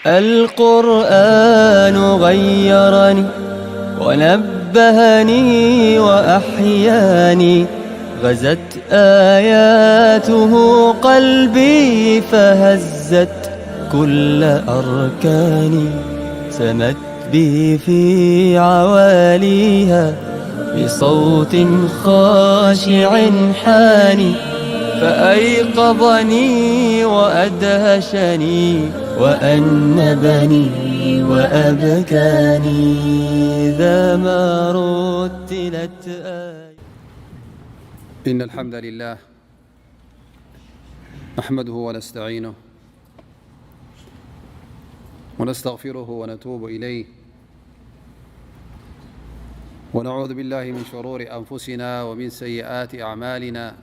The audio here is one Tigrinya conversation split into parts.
القرآن غيرني ونبهني وأحياني، غزت آياته قلبي فهزت كل أركاني، سمت بي في عواليها بصوت خاشع حاني، فأيقظني وأدهشني وأنبني وأبكاني إذا ما رتلت آية. إن الحمد لله نحمده ونستعينه ونستغفره ونتوب إليه، ونعوذ بالله من شرور أنفسنا ومن سيئات أعمالنا.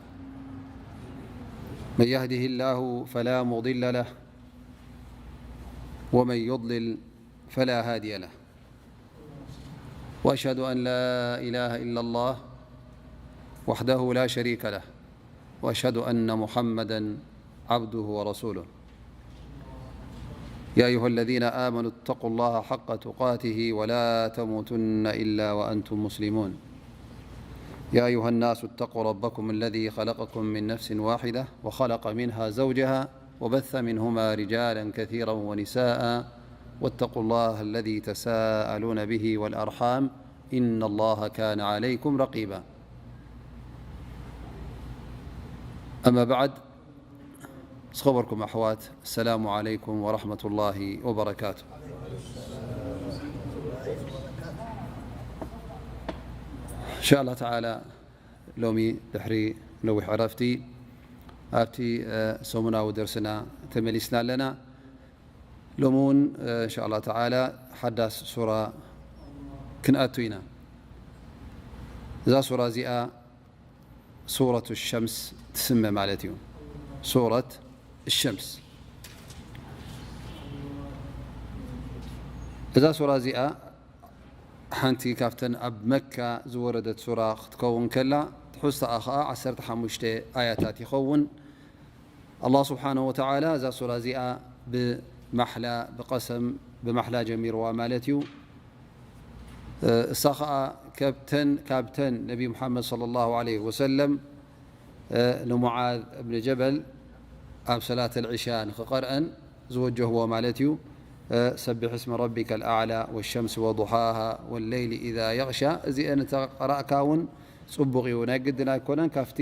من يهده الله فلا مضل له، ومن يضلل فلا هادي له. وأشهد أن لا إله إلا الله وحده لا شريك له، وأشهد أن محمدا عبده ورسوله. يا أيها الذين آمنوا اتقوا الله حق تقاته ولا تموتن إلا وأنتم مسلمون. يا أيها الناس اتقوا ربكم الذي خلقكم من نفس واحدة وخلق منها زوجها وبث منهما رجالا كثيرا ونساء، واتقوا الله الذي تساءلون به والأرحام، إن الله كان عليكم رقيبا. أما بعد، ዝኸበርኩም ኣሕዋት፣ السلام عليكم ورحمة الله وبركاته. إن شاء الله تعالى، ሎሚ ድሕሪ ነዊሕ ዕረፍቲ ኣብቲ፣ እ፣ ሰሙናዊ ደርስና ተመሊስና ኣለና። ሎሚ እውን፣ እ፣ إن شاء الله تعالى ሓዳስ ሱራ ክንኣቱ ኢና። እዛ ሱራ እዚኣ ሱረቱ ሸምስ ትስመ ማለት እዩ። ሱረት ሸምስ። እዛ ሱራ እዚኣ ሓንቲ ካብተን ኣብ መካ ዝወረደት ሱራ ክትከውን ከላ፣ ትሕዝቶኣ ኸኣ ዓሰርተ ሓሙሽተ ኣያታት ይኸውን። ኣላህ ስብሓነሁ ወተዓላ እዛ ሱራ እዚኣ ብማሕላ፣ ብቐሰም፣ ብማሕላ ጀሚርዋ ማለት እዩ። እሳ ኸኣ ካብተን፣ ካብተን ነቢ ሙሓመድ ሰለላሁ ዐለይሂ ወሰለም፣ እ፣ ንሙዓዝ እብኒ ጀበል ኣብ ሰላት ኣልዕሻ ንኽቐርአን ዝወጀህዎ ማለት እዩ። እ፣ ሰቢሕ እስመ ረቢከ ኣልኣዕላ ወሸምሲ ወዱሓሃ ወለይሊ ኢዛ የቕሻ። እዚአን እንተ ቀራእካ እውን ጽቡቕ እዩ። ናይ ግድን ኣይኮነን ካብቲ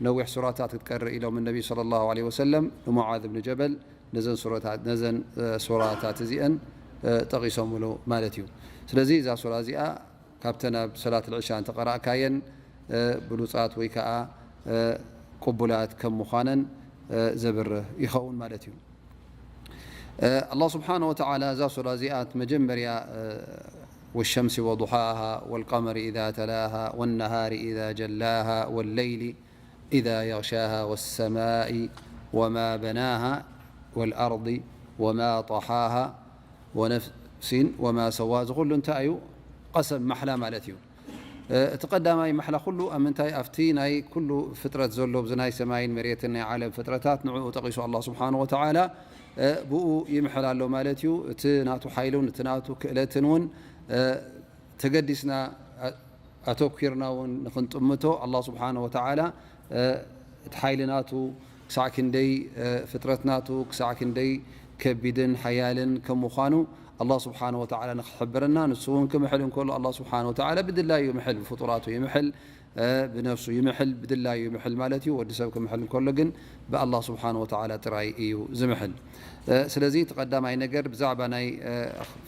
ነዊሕ ሱራታት ክትቀርእ ኢሎም ነቢ ሰለላሁ ዐለይሂ ወሰለም ንሙዓዝ እብኒ ጀበል ነዘን ሱረታት፣ ነዘን፣ እ፣ ሱራታት እዚአን፣ እ፣ ጠቒሶምሉ ማለት እዩ። ስለዚ እዛ ሱራ እዚኣ ካብተን ኣብ ሰላት ልዕሻ እንተቐራእካየን፣ እ፣ ብሉጻት ወይ ከኣ፣ እ፣ ቅቡላት ከም ምዃነን፣ እ፣ ዘብርህ ይኸውን ማለት እዩ። እ፣ ኣላህ ስብሓነ ወተዓላ እዛ ሱራ እዚኣ እቲ መጀመርያ፣ እ፣ ወሸምሲ ወዱሓሃ ወልቀመሪ ኢዛ ተላሃ ወነሃሪ ኢዛ ጀላሃ ወለይሊ ኢዛ የግሻሃ ወሰማኢ ወማ በናሃ ወልኣርዲ ወማ ጠሓሃ ወነፍሲን ወማ ሰዋ፣ እዚ ኩሉ እንታይ እዩ? ቀሰም፣ ማሕላ ማለት እዩ። እ፣ እቲ ቀዳማይ ማሕላ ኩሉ ኣብ ምንታይ? ኣብቲ ናይ ኩሉ ፍጥረት ዘሎ፣ ኣብዚ ናይ ሰማይን መሬትን ናይ ዓለም ፍጥረታት፣ ንዕኡ ጠቒሱ ኣላህ ስብሓነሁ ወተዓላ፣ እ፣ ብኡ ይምሕል ኣሎ ማለት እዩ። እቲ ናቱ ሓይልን እቲ ናቱ ክእለትን እውን፣ እ፣ ተገዲስና፣ እ፣ ኣተኲርና እውን ንኽንጥምቶ፣ ኣላህ ስብሓነሁ ወተዓላ፣ እ፣ እቲ ሓይሊ ናቱ ክሳዕ ክንደይ፣ እ፣ ፍጥረት ናቱ ክሳዕ ክንደይ ከቢድን ሓያልን ከም ምዃኑ ኣላህ ስብሓነሁ ወተዓላ ንኽሕብረና፣ ንሱ እውን ክምሕል እንከሎ ኣላህ ስብሓነሁ ወተዓላ ብድላዩ ይምሕል፣ ብፍጡራቱ ይምሕል፣ እ፣ ብነፍሱ ይምሕል፣ ብድላዩ ይምሕል ማለት እዩ። ወዲ ሰብ ክምሕል እንከሎ ግን ብኣላህ ስብሓነሁ ወተዓላ ጥራይ እዩ ዝምሕል። እ፣ ስለዚ እቲ ቀዳማይ ነገር ብዛዕባ ናይ፣ እ፣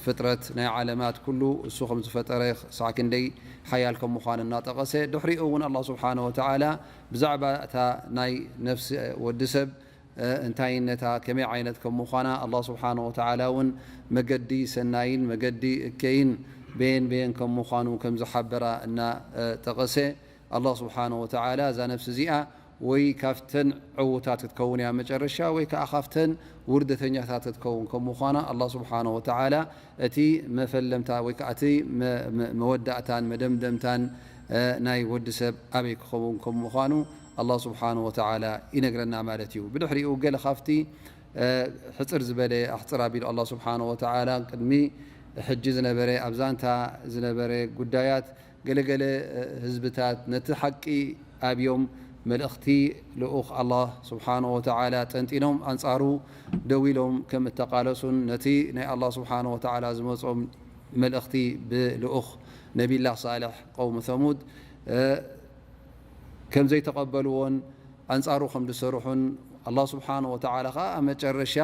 ፍጥረት ናይ ዓለማት ኩሉ እሱ ከም ዝፈጠረ፣ ክሳዕ ክንደይ ሓያል ከም ምዃኑ እናጠቐሰ፣ ድሕሪኡ እውን ኣላህ ስብሓነሁ ወተዓላ ብዛዕባ እታ ናይ ነፍሲ ወዲ ሰብ፣ እ፣ እንታይነታ፣ ከመይ ዓይነት ከም ምዃና፣ ኣላህ ስብሓነሁ ወተዓላ እውን መገዲ ሰናይን መገዲ እከይን በየን በየን ከም ምዃኑ ከም ዝሓበራ እና፣ እ፣ ጠቐሰ፣ ኣላህ ስብሓነሁ ወተዓላ እዛ ነፍሲ እዚኣ ወይ ካብተን ዕዉታት ክትከውን እያ መጨረሻ፣ ወይ ከኣ ካብተን ውርደተኛታት ክትከውን ከም ምዃና፣ ኣላህ ስብሓነሁ ወተዓላ እቲ መፈለምታ ወይ ከኣ እቲ መ-፣ መ-፣ መወዳእታን መደምደምታን፣ እ፣ ናይ ወዲ ሰብ ኣበይ ክኸውን ከም ምዃኑ ኣላህ ስብሓነሁ ወተዓላ ይነግረና ማለት እዩ። ብድሕሪኡ ገለ ካብቲ ሕፅር ዝበለ ኣሕፅር ኣቢሉ ኣላህ ስብሓነ ወተዓላ ቅድሚ ሕጂ ዝነበረ ኣብ ዛንታ ዝነበረ ጉዳያት ገለገለ ህዝብታት ነቲ ሓቂ ኣብዮም መልእኽቲ ልኡኽ ኣላህ ስብሓነ ወተዓላ ጠንጢኖም ኣንጻሩ ደው ኢሎም ከም እተቃለሱን ነቲ ናይ ኣላህ ስብሓነ ወተዓላ ዝመጾም መልእኽቲ ብልኡኽ ነቢላህ ሳልሕ ቀውሚ ሰሙድ ከም ዘይተቐበልዎን ኣንጻሩ ከም ዝሰርሑን ኣላህ ስብሓነ ወተዓላ ከኣ ኣብ መጨረሻ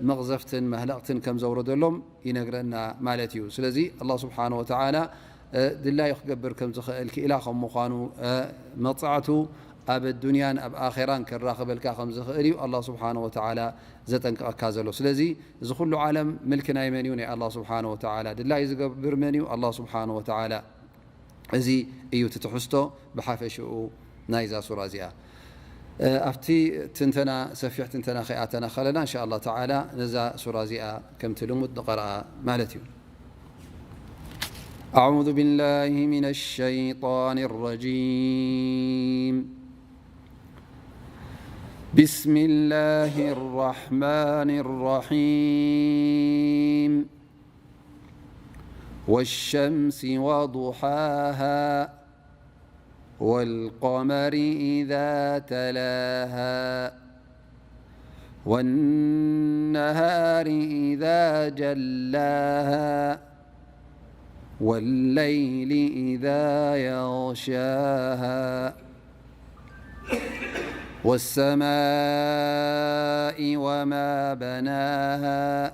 መቕዘፍትን መህለቕትን ከም ዘውረደሎም ይነግረና ማለት እዩ። ስለዚ ኣላህ ስብሓነ ወተዓላ ድላዩ ክገብር ከም ዝኽእል ክኢላ ከም ምዃኑ መቕጻዕቱ ኣብ ኣዱንያን ኣብ ኣኼራን ከራኽበልካ ከም ዝኽእል እዩ ኣላህ ስብሓነ ወተዓላ ዘጠንቅቐካ ዘሎ። ስለዚ እዚ ኩሉ ዓለም ምልኪ ናይ መን እዩ? ናይ ኣላህ ስብሓነ ወተዓላ። ድላዩ ዝገብር መን እዩ? ኣላህ ስብሓነ ወተዓላ። እዚ እዩ እቲ ትሕዝቶ ብሓፈሽኡ ናይዛ ሱራ እዚኣ። ኣብቲ ትንተና፣ ሰፊሕ ትንተና ከይኣተና ከለና፣ እንሻ ኣላህ ተዓላ ነዛ ሱራ እዚኣ ከምቲ ልሙድ ንቐርኣ ማለት እዩ። أعوذ بالله من الشيطان الرجيم. بسم الله الرحمن الرحيم. والشمس وضحاها. والقمر إذا تلاها. والنهار إذا جلاها. والليل إذا يغشاها. والسماء وما بناها.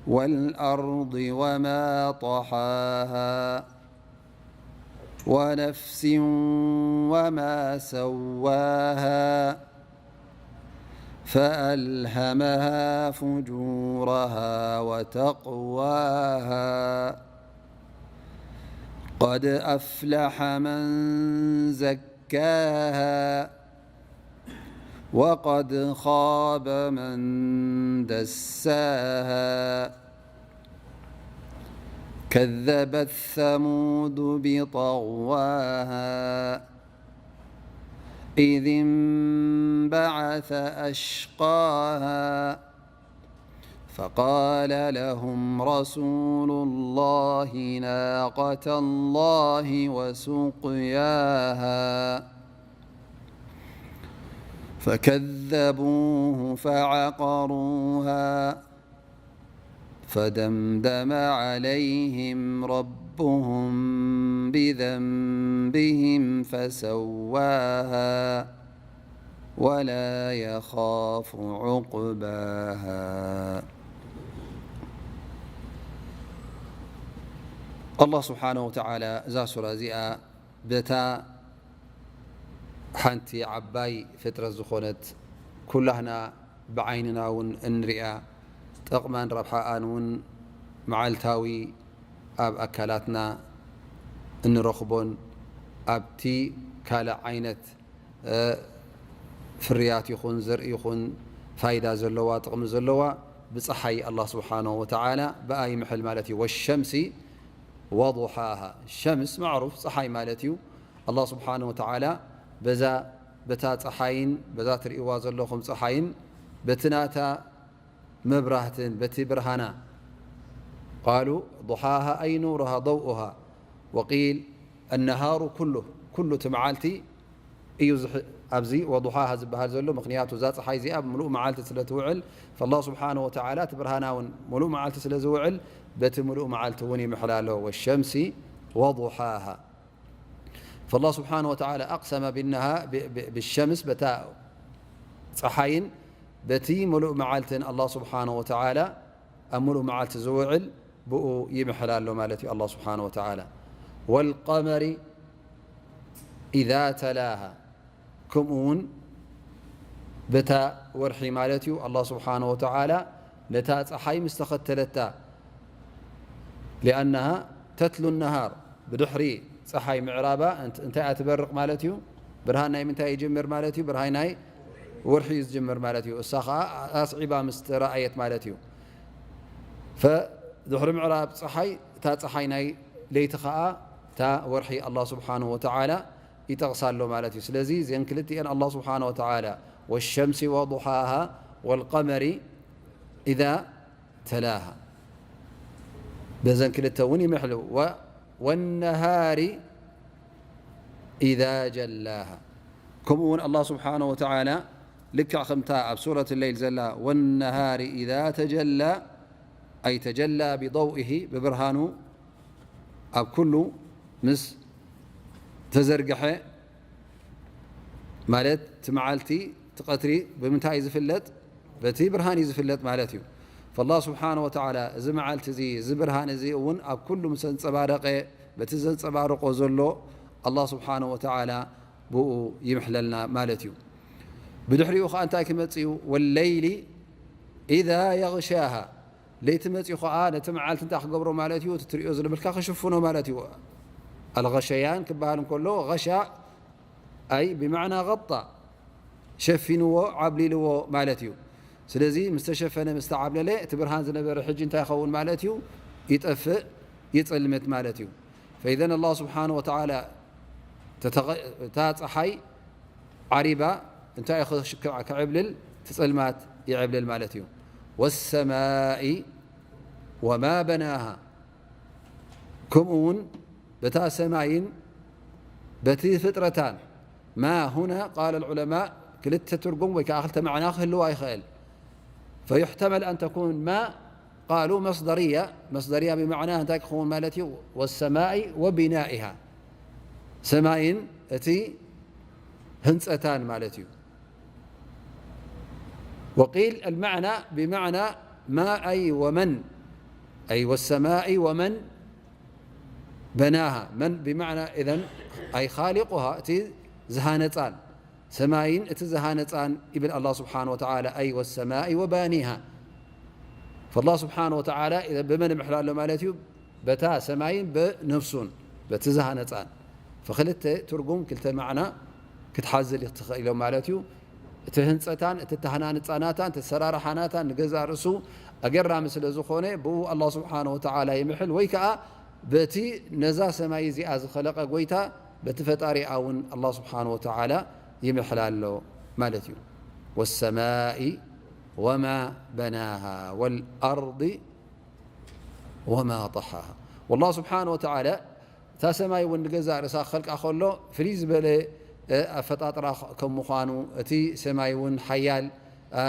والأرض وما طحاها. ونفس وما سواها. فألهمها فجورها وتقواها. قد أفلح من زكاها. وقد خاب من دساها. كذبت ثمود بطغواها. إذ انبعث أشقاها. فقال لهم رسول الله ناقة الله وسقياها. فكذبوه فعقروها. فدمدم عليهم ربهم بذنبهم فسواها. ولا يخاف عقباها. ኣላህ ስብሓነ ወተዓላ እዛ ሱራ እዚኣ በታ ሓንቲ ዓባይ ፍጥረት ዝኾነት ኩላህና ብዓይንና እውን እንሪኣ፣ ጠቕማን ረብሓኣን እውን መዓልታዊ ኣብ ኣካላትና እንረኽቦን ኣብቲ ካልእ ዓይነት ፍርያት ይኹን ዘርኢ ይኹን ፋይዳ ዘለዋ ጥቕሚ ዘለዋ ብፀሓይ ኣላህ ስብሓነሁ ወተዓላ ብኣ ይምሕል ማለት እዩ። ወሸምሲ ወضሓሃ። ሸምስ ማዕሩፍ ፀሓይ ማለት እዩ። ኣላህ ስብሓነሁ ወተዓላ በዛ በታ ፀሓይን በዛ ትርእይዋ ዘለኹም ፀሓይን በቲ ናታ መብራህትን በቲ ብርሃና ቃሉ ضሓሃ ኣይ ኑርሃ ضውኡሃ ወቂል ኣነሃሩ ኩሉ ኩሉ እቲ መዓልቲ እዩ ኣብዚ ወضሓሃ ዝበሃል ዘሎ። ምኽንያቱ እዛ ፀሓይ እዚኣ ብምሉእ መዓልቲ ስለ ትውዕል فالله سبحانه وتعالى እቲ ብርሃና እውን ምሉእ መዓልቲ ስለ ዝውዕል በቲ ምሉእ መዓልቲ እውን ይምሕል ኣሎ። ወሸምሲ ወضሓሃ فالله سبحانه وتعالى أقسم بالنها بالشمس በታ ፀሓይን በቲ ምሉእ መዓልትን ኣላህ ስብሓነሁ ወተዓላ ኣብ ምሉእ መዓልቲ ዝውዕል ብኡ ይምሕል ኣሎ ማለት እዩ ኣላህ ስብሓነሁ ወተዓላ። ወልቀመሪ ኢዛ ተላሃ ከምኡ እውን በታ ወርሒ ማለት እዩ ኣላህ ስብሓነሁ ወተዓላ ነታ ፀሓይ ምስ ተኸተለታ ሊኣነሃ ተትሉ ነሃር ብድሕሪ ፀሓይ ምዕራባ እንታይ እያ ትበርቕ ማለት እዩ? ብርሃን ናይ ምንታይ ይጅምር ማለት እዩ? ብርሃን ናይ ወርሒ እዩ ዝጅምር ማለት እዩ። እሳ ከዓ ኣስዒባ ምስ ተረኣየት ማለት እዩ። ድሕሪ ምዕራብ ፀሓይ እታ ፀሓይ ናይ ለይቲ ከዓ እታ ወርሒ ኣላህ ስብሓንሁ ወተዓላ ይጠቕሳ ኣሎ ማለት እዩ። ስለዚ እዘን ክልቲኤን ኣላህ ስብሓንሁ ወተዓላ والشمس وضحاها والقمر إذا تلاها. በዘን ክልተ እውን ይምሕሉ። و-، والنهار إذا جلاها. ከምኡ እውን ኣላህ ስብሓነሁ ወተዓላ ልክዕ ከምታ ኣብ ሱረት ለይል ዘላ والنهار إذا تجلى، أي تجلى بضوئه، ብብርሃኑ ኣብ ኩሉ ምስ ተዘርግሐ፣ ማለት እቲ መዓልቲ፣ እቲ ቀትሪ ብምንታይ እዩ ዝፍለጥ? በቲ ብርሃን እዩ ዝፍለጥ ማለት እዩ። ፈላህ ስብሓነ ወተዓላ እዚ መዓልቲ እዚ፣ እዚ ብርሃን እዚ እውን ኣብ ኩሉ ምስ ኣንጸባረቐ፣ በቲ ዘንጸባርቆ ዘሎ ኣላህ ስብሓነ ወተዓላ ብኡ ይምሕለልና ማለት እዩ። ብድሕሪኡ ኸዓ እንታይ ክመጽእ እዩ? ወለይሊ ኢዛ የግሻሃ፣ ለይቲ መጺኡ ኸዓ ነቲ መዓልቲ እንታይ ክገብሮ ማለት እዩ? እቲ ትሪኦ ዝነበርካ ክሽፍኖ ማለት እዩ። ኣልገሸያን ክበሃል እንከሎ፣ ገሻ ኣይ ብመዕና ገጣ፣ ሸፊንዎ፣ ዓብሊልዎ ማለት እዩ። ስለዚ ምስ ተሸፈነ፣ ምስ ተዓብለለ፣ እቲ ብርሃን ዝነበረ ሕጂ እንታይ ይኸውን ማለት እዩ? ይጠፍእ፣ ይጽልምት ማለት እዩ። ፈኢዘን ኣላህ ስብሓነ ወተዓላ ተተቐ-፣ እታ ጸሓይ ዓሪባ እንታይ እዩ ክሽ-፣ ክዕብልል? እቲ ጸልማት ይዕብልል ማለት እዩ። ወሰማኢ ወማ በናሃ፣ ከምኡ እውን በታ ሰማይን በቲ ፍጥረታን። ማ ሁና ቃለ ልዑለማእ ክልተ ትርጉም ወይ ከዓ ክልተ ማዕና ክህልዋ ይኽእል። ፈዩሕተመል ኣን ተኩን ማ ቃሉ መስደርያ፣ መስደርያ ብማዕና እንታይ ክኸውን ማለት እዩ? ወሰማኢ ወቢናኢሃ፣ ሰማይን እቲ ህንፀታን ማለት እዩ። وقيل المعنى بمعنى ما أي ومن، أي والسماء ومن بناها، من بمعنى إذن أي خالقها، እቲ ዝሃነጻን ሰማይን እቲ ዝሃነጻን ይብል ኣላህ ስብሓነ ወተዓላ፣ أي والسماء وبانيها። ፈላህ ስብሓነ ወተዓላ ብመን ይምሕላ ኣሎ ማለት እዩ? በታ ሰማይን ብነፍሱን በቲ ዝሃነጻን። ፈክልተ ትርጉም፣ ክልተ ማዕና ክትሓዝል ትኽእል ኢሎም ማለት እዩ። እቲ ህንጸታን እቲ ተሃናንጻ ናታን፣ እቲ ሰራርሓ ናታን ንገዛእ ርእሱ ኣገራሚ ስለ ዝኾነ፣ ብኡ ኣላህ ስብሓነ ወተዓላ ይምሕል፣ ወይ ከኣ በቲ ነዛ ሰማይ እዚኣ ዝኸለቐ ጎይታ፣ በቲ ፈጣሪኣ እውን ኣላህ ስብሓነ ወተዓላ ይምሕል ኣሎ ማለት እዩ። ወሰማኢ ወማ በናሃ ወልኣርዲ ወማ ጠሓሃ። ወላህ ስብሓነ ወተዓላ እታ ሰማይ እውን ንገዛእ ርእሳ ክኸልቃ ከሎ ፍልይ ዝበለ፣ እ፣ ኣፈጣጥራ ከም ምዃኑ፣ እቲ ሰማይ እውን ሓያል፣ እ፣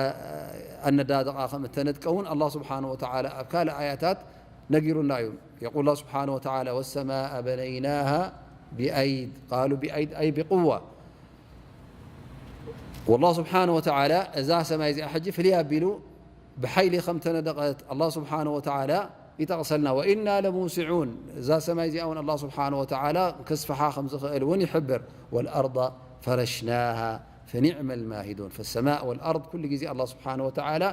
ኣነዳድቓ ከም እተነጥቀ እውን ኣላህ ስብሓነ ወተዓላ ኣብ ካልእ ኣያታት ነጊሩና እዩ። የቁል ኣላህ ስብሓነ ወተዓላ፣ ወሰማአ በነይናሃ ብኣይድ፣ ቃሉ ብኣይድ ኣይ ብቁዋ። ወላህ ስብሓነ ወተዓላ እዛ ሰማይ እዚኣ ሕጂ ፍልይ ኣቢሉ ብሓይሊ ከም ተነደቐት ኣላህ ስብሓነ ወተዓላ ይጠቕሰልና። ወኢና ለሙሲዑን፣ እዛ ሰማይ እዚኣ እውን ኣላህ ስብሓነ ወተዓላ ከስፍሓ ከም ዝኽእል እውን ይሕብር። ወልኣርዳ ፈረሽናሃ ፈኒዕመ ልማሂዱን። ፈሰማእ ወልኣርድ ኩሉ ግዜ ኣላህ ስብሓነ ወተዓላ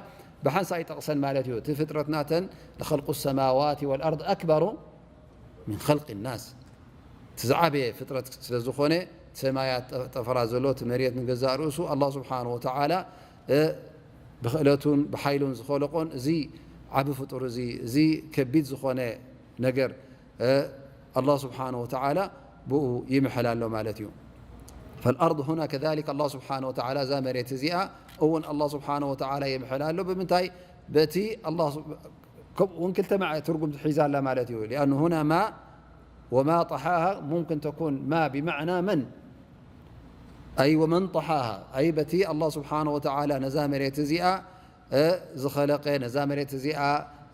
ብሓንሳእ ይጠቕሰን ማለት እዩ። እቲ ፍጥረት ናተን ለኸልቁ ሰማዋት ወልኣርድ ኣክበሩ ምን ኸልቂ ናስ። እቲ ዝዓበየ ፍጥረት ስለ ዝኾነ፣ እቲ ሰማያት ጠ-፣ ጠፈራት ዘሎ፣ እቲ መሬት ንገዛእ ርእሱ ኣላህ ስብሓነ ወተዓላ፣ እ፣ ብኽእለቱን ብሓይሉን ዝኸለቆን እዚ ዓቢ ፍጡር እዚ፣ እዚ ከቢድ ዝኾነ ነገር፣ እ፣ ኣላህ ስብሓነ ወተዓላ ብኡ ይምሕል ኣሎ ማለት እዩ። ፈልኣርድ ሁና ከዛሊክ ኣላህ ስብሓነ ወተዓላ እዛ መሬት እዚኣ እውን ኣላህ ስብሓነ ወተዓላ ይምሕል ኣሎ። ብምንታይ? በቲ ኣላህ ስብ-፣ ከምኡ እውን ክልተ ማዕ-፣ ትርጉም ሒዛ ኣላ ማለት እዩ። ሊኣኑ ሁና ማ ወማ ጠሓሃ ሙምክን ተኩን ማ ብማዕና መን፣ ኣይ ወመን ጠሓሃ፣ ኣይ በቲ ኣላህ ስብሓነ ወተዓላ ነዛ መሬት እዚኣ፣ እ፣ ዝኸለቀ፣ ነዛ መሬት እዚኣ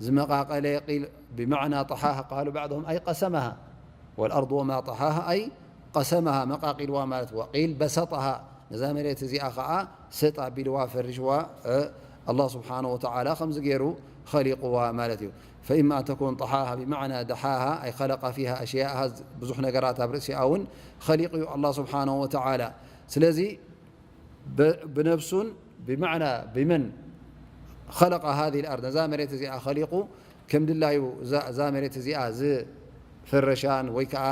ዝመቓቐለ፣ ቂል ብማዕና ጠሓሃ ቃሉ ባዕድሁም ኣይ ቀሰመሃ፣ ወልኣርድ ወማ ጠሓሃ ኣይ ቀሰመሃ መቓቒልዋ ማለት፣ ወቂል በሰጠሃ፣ ነዛ መሬት እዚኣ ኸዓ ሰጥ ኣቢልዋ ፈሪሽዋ፣ እ፣ ኣላህ ስብሓነ ወተዓላ ከምዚ ገይሩ ኸሊቕዋ ማለት እዩ። ፈኢማ ኣን ተኩን ጠሓሃ ብማዕና ደሓሃ ኣይ ኸለቀ ፊሃ ኣሽያሃ፣ ብዙሕ ነገራት ኣብ ርእሲኣ እውን ኸሊቑ እዩ ኣላህ ስብሓነ ወተዓላ። ስለዚ ብ-፣ ብነፍሱን ብማዕና ብመን ኸለቀ ሃዚ ልኣርድ፣ ነዛ መሬት እዚኣ ኸሊቑ ከም ድላዩ እዛ፣ እዛ መሬት እዚኣ ዝፈረሻን ወይ ከዓ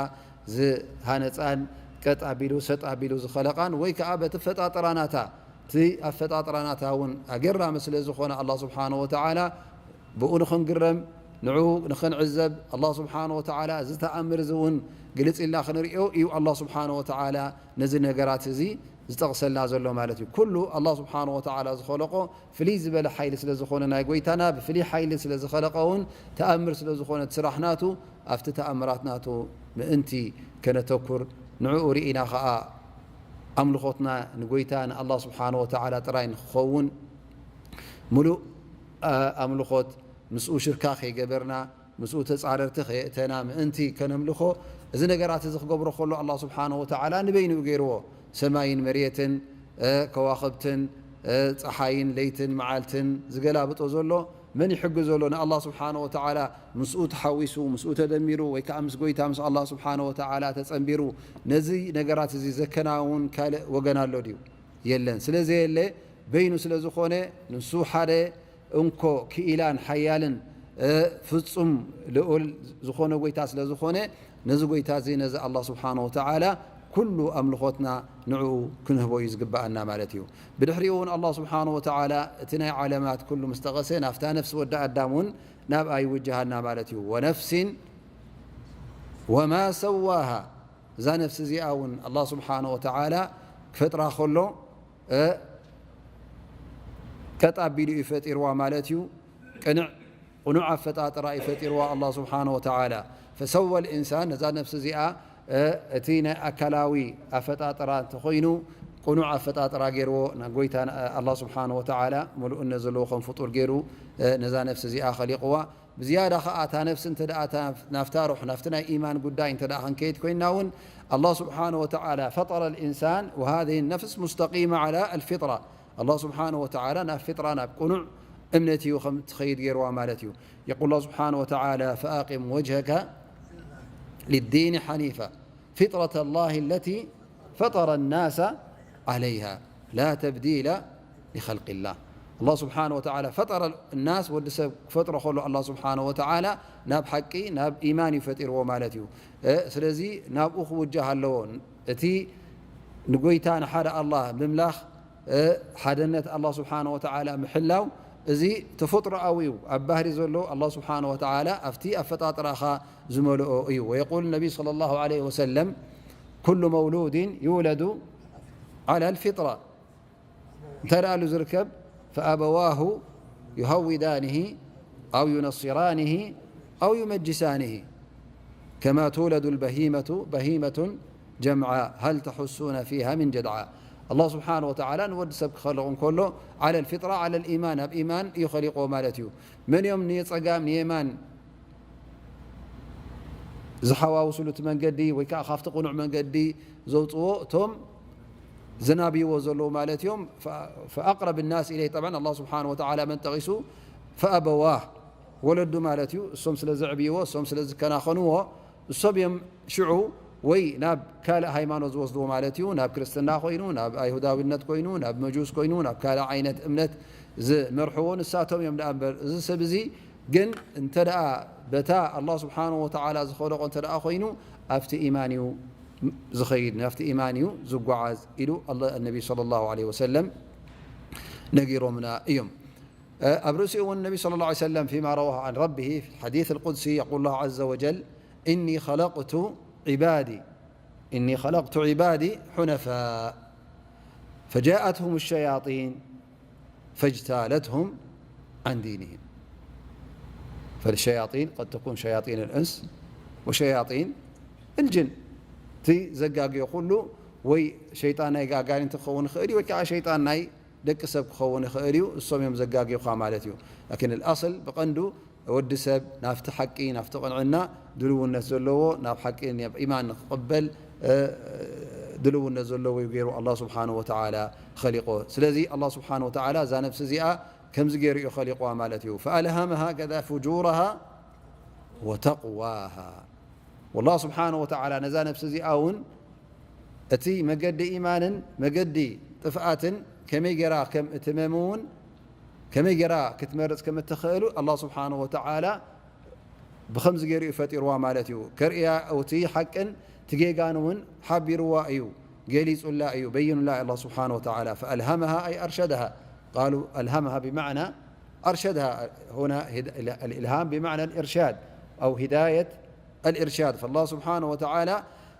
ዝሃነፃን፣ ቀጥ ኣቢሉ ሰጥ ኣቢሉ ዝኸለቃን ወይ ከዓ በቲ ኣፈጣጥራ ናታ፣ እቲ ኣፈጣጥራ ናታ እውን ኣገራሚ ስለ ዝኾነ ኣላህ ስብሓነ ወተዓላ ብኡ ንኽንግረም፣ ንዑ ንኽንዕዘብ፣ ኣላህ ስብሓነ ወተዓላ እዚ ተኣምር እዚ እውን ግልጽ ኢልና ክንሪኦ እዩ። ኣላህ ስብሓነ ወተዓላ ነዚ ነገራት እዚ ዝጠቕሰልና ዘሎ ማለት እዩ። ኩሉ ኣላህ ስብሓነ ወተዓላ ዝኸለቆ ፍልይ ዝበለ ሓይሊ ስለ ዝኾነ ናይ ጎይታና፣ ብፍልይ ሓይሊ ስለ ዝኸለቀ እውን ተኣምር ስለ ዝኾነ እቲ ስራሕ ናቱ፣ ኣብቲ ተኣምራት ናቱ ምእንቲ ከነተኩር፣ ንዕኡ ርኢና ኸዓ ኣምልኾትና ንጎይታ ንኣላህ ስብሓነ ወተዓላ ጥራይ ንክኸውን፣ ምሉእ ኣምልኾት ምስኡ ሽርካ ከይገበርና፣ ምስኡ ተጻረርቲ ከየእተና ምእንቲ ከነምልኾ፣ እዚ ነገራት እዚ ክገብሮ ከሎ ኣላህ ስብሓነ ወተዓላ ንበይኑ እዩ ገይርዎ። ሰማይን መሬትን፣ እ፣ ከዋኽብትን፣ እ፣ ጸሓይን ለይትን መዓልትን ዝገላብጦ ዘሎ መን ይሕግዞ ኣሎ? ንኣላህ ስብሓነ ወተዓላ ምስኡ ተሓዊሱ፣ ምስኡ ተደሚሩ፣ ወይ ከዓ ምስ ጎይታ ምስ ኣላህ ስብሓነ ወተዓላ ተጸንቢሩ ነዚ ነገራት እዚ ዘከናውን ካልእ ወገን ኣሎ ድዩ? የለን። ስለ ዘየለ፣ በይኑ ስለ ዝኾነ፣ ንሱ ሓደ እንኮ ክኢላን ሓያልን፣ እ፣ ፍጹም ልኡል ዝኾነ ጎይታ ስለ ዝኾነ፣ ነዚ ጎይታ እዚ፣ ነዚ ኣላህ ስብሓነ ወተዓላ፣ ኩሉ ኣምልኾትና ንዕኡ ክንህቦ እዩ ዝግብኣና ማለት እዩ። ብድሕሪኡ እውን ኣላህ ስብሓነ ወተዓላ እቲ ናይ ዓለማት ኩሉ ምስ ጠቐሰ፣ ናብታ ነፍሲ ወዲ ኣዳም እውን ናብኣ ይውጅሃና ማለት እዩ። ወነፍሲን ወማ ሰዋሃ፣ እዛ ነፍሲ እዚኣ እውን ኣላህ ስብሓነ ወተዓላ ክፈጥራ ከሎ፣ እ፣ ቀጥ ኣቢሉ እዩ ፈጢርዋ ማለት እዩ። ቅንዕ፣ ቅኑዕ ኣፈጣጥራ እዩ ፈጢርዋ ኣላህ ስብሓነ ወተዓላ። ፈሰወ ልኢንሳን፣ ነዛ ነፍሲ እዚኣ፣ እ፣ እቲ ናይ ኣካላዊ ኣፈጣጥራ እንተኾይኑ ቅኑዕ ኣፈጣጥራ ገይርዎ፣ ና-፣ ጎይታ ን-፣ ኣላህ ስብሓነ ወተዓላ ምሉእነት ዘለዎ ከም ፍጡር ገይሩ፣ እ፣ ነዛ ነፍሲ እዚኣ ኸሊቕዋ። ብዝያዳ ኸዓ እታ ነፍሲ እንተ ደኣ እታ ናፍታ ሩሕ፣ ናፍቲ ናይ ኢማን ጉዳይ እንተ ደኣ ክንከይድ ኮይንና እውን፣ ኣላህ ስብሓነ ወተዓላ ፈጠረ ልኢንሳን ወሃዚህ ነፍስ ሙስተቂማ ዓላ ኣልፊጥራ። ኣላህ ስብሓነ ወተዓላ ናብ ፊጥራ፣ ናብ ቅኑዕ እምነት እዩ ከም ትኸይድ ገይርዋ ማለት እዩ። የቁል ኣላህ ስብሓነ ወተዓላ፣ ፈኣቂም ወጅሀከ ሊዲን ሓኒፋ ፊጥረተ ላሂ ለቲ ፈጠረ ናሰ ዓለይሃ ላ ተብዲለ ሊኸልቂላህ። ኣላህ ስብሓነ ወተዓላ ፈጠረ ናስ፣ ወዲ ሰብ ክፈጥሮ ከሎ ኣላህ ስብሓነ ወተዓላ ናብ ሓቂ፣ ናብ ኢማን እዩ ፈጢርዎ ማለት እዩ። እ፣ ስለዚ ናብኡ ክውጃህ ኣለዎ። እቲ ንጎይታ ንሓደ ኣላህ ምምላኽ፣ እ፣ ሓደነት ኣላህ ስብሓነ ወተዓላ ምሕላው፣ እዚ ተፈጥሮኣዊ እዩ። ኣብ ባህሪ ዘሎ ኣላህ ስብሓነ ወተዓላ ኣብቲ ኣፈጣጥራኻ ዝመልኦ እዩ። ወየቁል ነቢ ሰለላሁ ዐለይሂ ወሰለም፣ ኩሉ መውሉድን ይውለዱ ዐላ ልፊጥራ። እንታይ ደኣ ኣሉ ዝርከብ? ፈኣበዋሁ ዩሃውዳንሂ ኣው ዩነስራንሂ ኣው ዩመጅሳንሂ ከማ ትውለዱ ልበሂመቱ በሂመቱን ጀምዓ ሀል ተሑሱነ ፊሃ ምን ጀድዓ። ኣላህ ስብሓነ ወተዓላ ንወዲ ሰብ ክኸልቕ እንከሎ፣ ዐለ ልፊጥራ ዐለ ልኢማን፣ ኣብ ኢማን እዩ ኸሊቆ ማለት እዩ። መን እዮም ንየጸጋም ንየማን ዝሓዋውስሉ እቲ መንገዲ ወይ ከዓ ካብቲ ቅኑዕ መንገዲ ዘውፅዎ? እቶም ዝናብይዎ ዘለዉ ማለት እዮም። ፈ-፣ ፈኣቅረብ ናስ ኢለይህ፣ ጠብዓን ኣላህ ስብሓነ ወተዓላ መን ጠቒሱ? ፈኣበዋህ፣ ወለዱ ማለት እዩ። እሶም ስለ ዘዕብይዎ፣ እሶም ስለ ዝከናኸንዎ፣ እሶም እዮም ሽዑ ወይ ናብ ካልእ ሃይማኖት ዝወስድዎ ማለት እዩ። ናብ ክርስትና ኮይኑ፣ ናብ ኣይሁዳዊነት ኮይኑ፣ ናብ መጁስ ኮይኑ፣ ናብ ካልእ ዓይነት እምነት ዝመርሕዎ ንሳቶም እዮም ደኣ እምበር። እዚ ሰብ እዚ ግን እንተ ደኣ በታ ኣላህ ስብሓነሁ ወተዓላ ዝኸለቆ እንተ ደኣ ኮይኑ፣ ኣብቲ ኢማን እዩ ዝኸይድ፣ ናብቲ ኢማን እዩ ዝጓዓዝ ኢሉ ኣላ-፣ ነቢ ሰለላሁ ዐለይሂ ወሰለም ነጊሮምና እዮም። እ፣ ኣብ ርእሲኡ እውን ነቢ ሰለላሁ ዐለይሂ ወሰለም ፊማ ረዋሁ ዐን ረቢሂ ፊል ሐዲስ ኣልቁድሲ የቁል ላሁ ዐዘ ወጀል፣ "ኢኒ ኸለቅቱ ዒባዲ፣ ኢኒ ኸለቅቱ ዒባዲ ሑነፋእ፣ ፈጃአትሁም ሸያጢን ፈጅታለትሁም ዐን ዲንህም." ፈልሸያጢን ቀድ ተኩን ሸያጢን ኣልእንስ ወሸያጢን ኣልጅን። እቲ ዘጋግዮ ኩሉ ወይ ሸይጣን ናይ ኣጋንንቲ ክኸውን ይኽእል እዩ፣ ወይ ከዓ ሸይጣን ናይ ደቂ ሰብ ክኸውን ይኽእል እዩ። እሶም እዮም ዘጋግዩኻ ማለት እዩ። ላኪን ኣልኣስል ብቐንዱ ወዲ ሰብ ናብቲ ሓቂ፣ ናብቲ ቅንዕና ድልውነት ዘለዎ፣ ናብ ሓቂ፣ ናብ ኢማን ንክቕበል፣ እ፣ ድልውነት ዘለዎ እዩ ገይሩ ኣላህ ስብሓነሁ ወተዓላ ኸሊቆ። ስለዚ ኣላህ ስብሓነሁ ወተዓላ እዛ ነብሲ እዚኣ ከምዚ ገይሩ እዩ ኸሊቕዋ ማለት እዩ። ፈኣልሃመሃ ከዛ ፉጁረሃ ወተቅዋሃ። ወላህ ስብሓነሁ ወተዓላ ነዛ ነብሲ እዚኣ እውን እቲ መገዲ ኢማንን መገዲ ጥፍኣትን ከመይ ገይራ ከም እትመም እውን፣ ከመይ ገይራ ክትመርጽ ከም እትኽእል ኣላህ ስብሓነሁ ወተዓላ ብኸምዚ ገይሩ እዩ ፈጢርዋ ማለት እዩ። ከርእያ እቲ ሓቅን እቲ ጌጋን እውን ሓቢርዋ እዩ፣ ገሊጹላ እዩ፣ በይኑላ ኣላህ ስብሓነሁ ወተዓላ። ፈኣልሃመሃ ኣይ ኣርሸደሃ። ቃሉ ኣልሃመሃ ብማዕና أرشدها. هنا هد-، الإلهام بمعنى الإرشاد أو هداية الإرشاد. فالله سبحانه وتعالى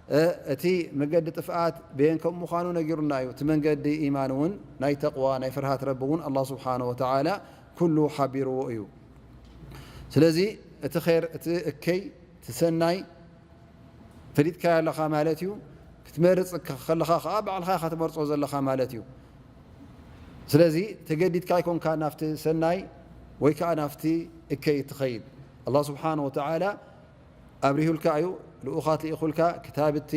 እ፣ እቲ መገዲ ጥፍኣት በየን ከም ምዃኑ ነጊሩና እዩ። እቲ መንገዲ ኢማን እውን ናይ ተቕዋ፣ ናይ ፍርሃት ረቢ እውን ኣላህ ስብሓነ ወተዓላ ኩሉ ሓቢርዎ እዩ። ስለዚ እቲ ኸይር፣ እቲ እከይ፣ እቲ ሰናይ ፈሊጥካዮ ኣለኻ ማለት እዩ። ክትመርጽ ከ-፣ ከለኻ ኸዓ ባዕልኻ ኢኻ ትመርጾ ዘለኻ ማለት እዩ። ስለዚ ተገዲድካ ኣይኮንካ ናብቲ ሰናይ ወይ ከኣ ናብቲ እከይ ትኸይድ። ኣላህ ስብሓነ ወተዓላ ኣብሪሁልካ እዩ፣ ልኡኻት ልኢኹልካ፣ ክታብቲ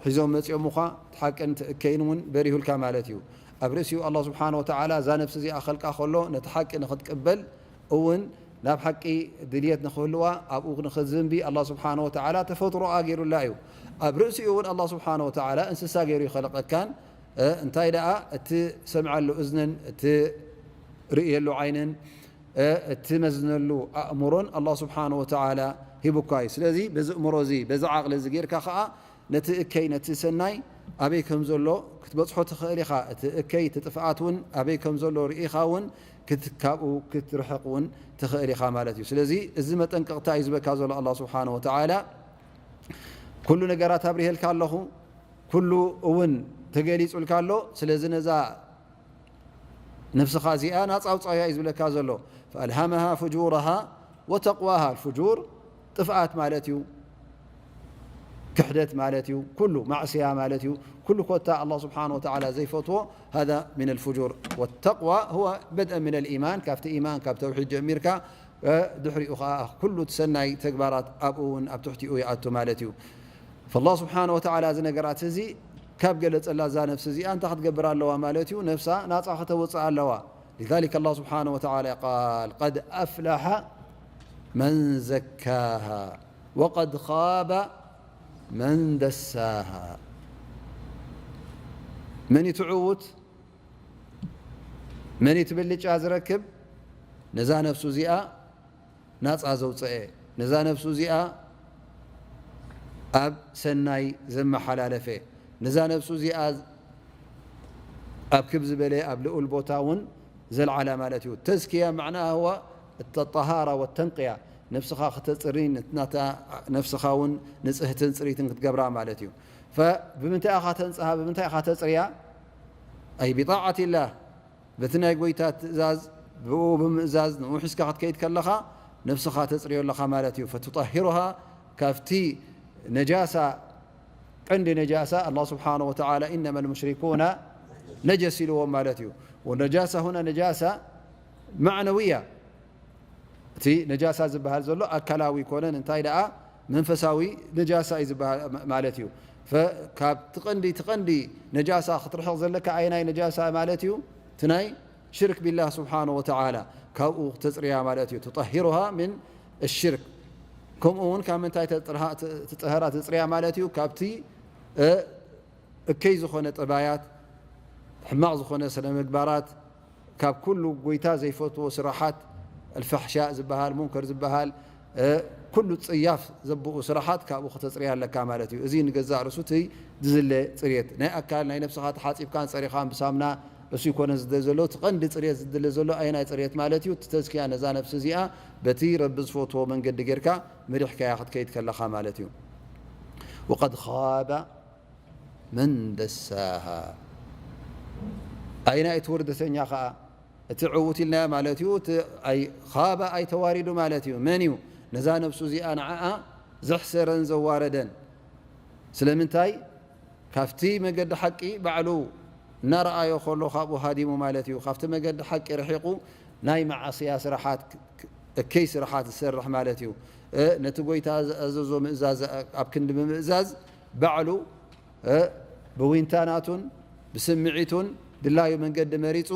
ሒዞም መጺኦምኻ፣ እቲ ሓቅን እቲ እከይን እውን በሪሁልካ ማለት እዩ። ኣብ ርእሲኡ ኣላህ ስብሓነ ወተዓላ እዛ ነፍሲ እዚኣ ኸልቃ ከሎ ነቲ ሓቂ ንኽትቅበል እውን ናብ ሓቂ ድልየት ንኽህልዋ ኣብኡ ንኽትዝንቢ ኣላህ ስብሓነ ወተዓላ ተፈጥሮ ኣገይሩላ እዩ። ኣብ ርእሲኡ እውን ኣላህ ስብሓነ ወተዓላ እንስሳ ገይሩ ይኸለቀካን፣ እ፣ እንታይ ደኣ እቲ ሰምዓሉ እዝንን እቲ ርእየሉ ዓይንን፣ እ፣ እቲ መዝነሉ ኣእምሮን ኣላህ ስብሓነ ወተዓላ ሂቡካ እዩ። ስለዚ በዚ እምሮ እዚ፣ በዚ ዓቕሊ እዚ ጌርካ ኸዓ ነቲ እከይ ነቲ ሰናይ ኣበይ ከም ዘሎ ክትበጽሖ ትኽእል ኢኻ። እቲ እከይ እቲ ጥፍኣት እውን ኣበይ ከም ዘሎ ርኢኻ እውን ክት-፣ ካብኡ ክትርሕቕ እውን ትኽእል ኢኻ ማለት እዩ። ስለዚ እዚ መጠንቀቕታ እዩ ዝበካ ዘሎ ኣላህ ስብሓነ ወተዓላ። ኩሉ ነገራት ኣብሪሄልካ ኣለኹ፣ ኩሉ እውን ተገሊጹልካ ኣሎ። ስለዚ ነዛ ነፍስኻ እዚኣ ናጻ ኣውጻያ እዩ ዝብለካ ዘሎ። فألهمها فجورها وتقواها። الفجور ጥፍኣት ማለት እዩ፣ ክሕደት ማለት እዩ፣ ኩሉ ማዕስያ ማለት እዩ። ኩሉ ኮታ ኣላህ ስብሓነ ወተዓላ ዘይፈትዎ፣ هذا من الفجور. والتقوى هو بدءا من الإيمان፣ ካብቲ ኢማን፣ ካብ ተውሒድ ጀሚርካ፣ እ፣ ድሕሪኡ ኸዓ ኩሉ እቲ ሰናይ ተግባራት ኣብኡ እውን ኣብ ትሕቲኡ ይኣቱ ማለት እዩ። فالله سبحانه وتعالى እዚ ነገራት እዚ ካብ ገለጸላ እዛ ነፍሲ እዚኣ እንታይ ክትገብር ኣለዋ ማለት እዩ? ነፍሳ ናጻ ከተውጽእ ኣለዋ። لذلك الله سبحانه وتعالى قال: قد أفلح من زكاها وقد خاب من دساها. መን እዩ ትዕውት? መን እዩ እቲ ብልጫ ዝረክብ? ነዛ ነፍሱ እዚኣ ናጻ ዘውጽአ፣ ነዛ ነፍሱ እዚኣ ኣብ ሰናይ ዘመሓላለፈ፣ ነዛ ነፍሱ እዚኣ ኣብ ክብ ዝበለ ኣብ ልኡል ቦታ እውን ዘልዓላ ማለት እዩ። ተዝኪያ ማዕናኣ ህዋ እተ ጠሃራ ወተንቅያ፣ ነፍስኻ ክተጽሪ፣ ናታ ነፍስኻ እውን ንጽህትን ጽሪትን ክትገብራ ማለት እዩ። ፈ-፣ ብምንታይ ኢኻ ተንጽሃ? ብምንታይ ኢኻ ተጽርያ? ኣይ ቢጣዓት ኢላህ፣ በቲ ናይ ጎይታ ትእዛዝ፣ ብኡ ብምእዛዝ፣ ንኡ ሒዝካ ክትከይድ ከለኻ፣ ነፍስኻ ተጽርዮ ኣለኻ ማለት እዩ። ፈትጠሂሩሃ፣ ካብቲ ነጃሳ፣ ቀንዲ ነጃሳ፣ ኣላህ ስብሓነ ወተዓላ፣ "ኢነማ ልሙሽሪኩና ነጀስ" ኢልዎም ማለት እዩ። ወነጃሳ ሁና ነጃሳ ማዕነውያ፣ እቲ ነጃሳ ዝበሃል ዘሎ ኣካላዊ ይኮነን፣ እንታይ ደኣ መንፈሳዊ ነጃሳ እዩ ዝበሃል ማ-፣ ማለት እዩ። ፈ-፣ ካብ ትቐንዲ፣ ትቐንዲ ነጃሳ ክትርሕቕ ዘለካ ኣየናይ ነጃሳ ማለት እዩ? እቲ ናይ ሽርክ ቢላህ ስብሓነ ወተዓላ፣ ካብኡ ተጽርያ ማለት እዩ። ትጠሂሩሃ ምን ሽርክ። ከምኡ እውን ካብ ምንታይ ተጥርሃ-፣ ት-፣ ትጥህራ፣ ትጽርያ ማለት እዩ? ካብቲ፣ እ፣ እከይ ዝኾነ ጠባያት፣ ሕማቕ ዝኾነ ስነ ምግባራት፣ ካብ ኩሉ ጎይታ ዘይፈትዎ ስራሓት፣ ኣልፋሕሻእ ዝበሃል፣ ሙንከር ዝበሃል፣ እ፣ ኩሉ ጽያፍ ዘብኡ ስራሓት ካብኡ ከተጽርያ ኣለካ ማለት እዩ። እዚ ንገዛእ ርእሱ እቲ ዝድለ ጽርየት፣ ናይ ኣካል፣ ናይ ነብስኻ ተሓጺብካን ጸሪኻን ብሳምና፣ እሱ ይኮነ ዝድለ ዘሎ። እቲ ቀንዲ ጽርየት ዝድለ ዘሎ ኣየናይ ጽርየት ማለት እዩ? እቲ ተዝኪያ ነዛ ነፍሲ እዚኣ በቲ ረቢ ዝፈትዎ መንገዲ ጌርካ መሪሕካያ ክትከይድ ከለኻ ማለት እዩ። ወቀድ ኻበ መን ደሳሃ። ኣይናይ እቲ ውርደተኛ ኸኣ፣ እቲ ዕዉት ኢልናዮ ማለት እዩ። እቲ ኣይ-፣ ኻበ ኣይተዋሪዱ ማለት እዩ። መን እዩ ነዛ ነፍሱ እዚኣ ንዓኣ ዘሕሰረን ዘዋረደን? ስለምንታይ? ካብቲ መገዲ ሓቂ ባዕሉ እናረኣዮ ከሎ ካብኡ ሃዲሙ ማለት እዩ። ካብቲ መገዲ ሓቂ ርሒቑ ናይ መዓስያ ስራሓት፣ እከይ ስራሓት ዝሰርሕ ማለት እዩ። እ፣ ነቲ ጎይታ ዝኣዘዞ ምእዛዝ ኣብ ክንዲ ብምእዛዝ ባዕሉ፣ እ፣ ብዊንታ ናቱን ብስምዒቱን ድላዩ መንገዲ መሪጹ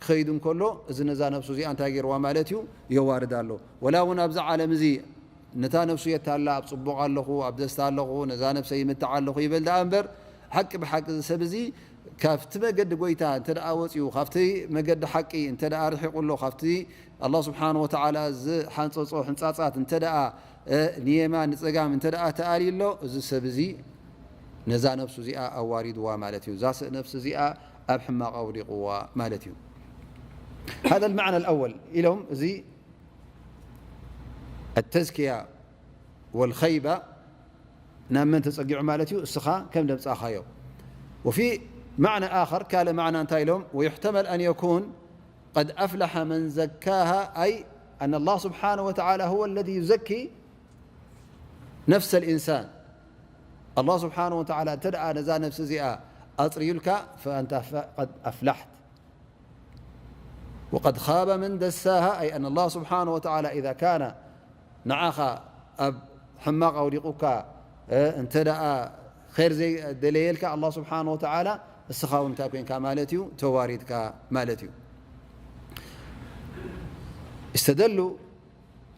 ክኸይድ እንከሎ፣ እዚ ነዛ ነብሱ እዚኣ እንታይ ገይርዋ ማለት እዩ? የዋርዳ ኣሎ። ወላ እውን ኣብዚ ዓለም እዚ ነታ ነብሱ የታላ፣ ኣብ ጽቡቕ ኣለኹ፣ ኣብ ደስታ ኣለኹ፣ ነዛ ነብሰይ ይምትዓ ኣለኹ ይበል ደኣ እምበር፣ ሓቂ ብሓቂ እዚ ሰብ እዚ ካብቲ መገዲ ጎይታ እንተ ደኣ ወጺኡ፣ ካብቲ መገዲ ሓቂ እንተ ደኣ ርሒቑ ኣሎ፣ ካብቲ ኣላህ ስብሓን ወተዓላ ዝሓንጸጾ ሕንጻጻት እንተ ደኣ፣ እ፣ ንየማን ንጸጋም እንተ ደኣ ተኣልዩ ኣሎ፣ እዚ ሰብ እዚ ነዛ ነብሱ እዚኣ ኣዋሪድዋ ማለት እዩ። እዛ ስ-፣ ነብሲ እዚኣ ኣብ ሕማቕ ኣውዲቕዋ ማለት እዩ። هذا المعنى الأول ኢሎም፣ እዚ التزكية والخيبة ናብ መን ተጸጊዑ ማለት እዩ? እስኻ ከም ደምጻኻዮ። وفي معنى آخر፣ ካልእ ማዕና እንታይ ኢሎም? ويحتمل أن يكون قد أفلح من زكاها، أي أن الله سبحانه وتعالى هو الذي يزكي نفس الإنسان. الله سبحانه وتعالى እንተ ደኣ ነዛ ነፍሲ እዚኣ ኣጽርዩልካ፣ فأنت ف-، قد أفلحت. وقد خاب من دساها، أي أن الله سبحانه وتعالى إذا كان ንዓኻ ኣብ ሕማቕ ኣውዲቑካ፣ እ፣ እንተ ደኣ ኸይር ዘይደለየልካ ኣላህ ስብሓነ ወተዓላ፣ እስኻ እውን እንታይ ኮንካ ማለት እዩ? ተዋሪድካ ማለት እዩ። استدلوا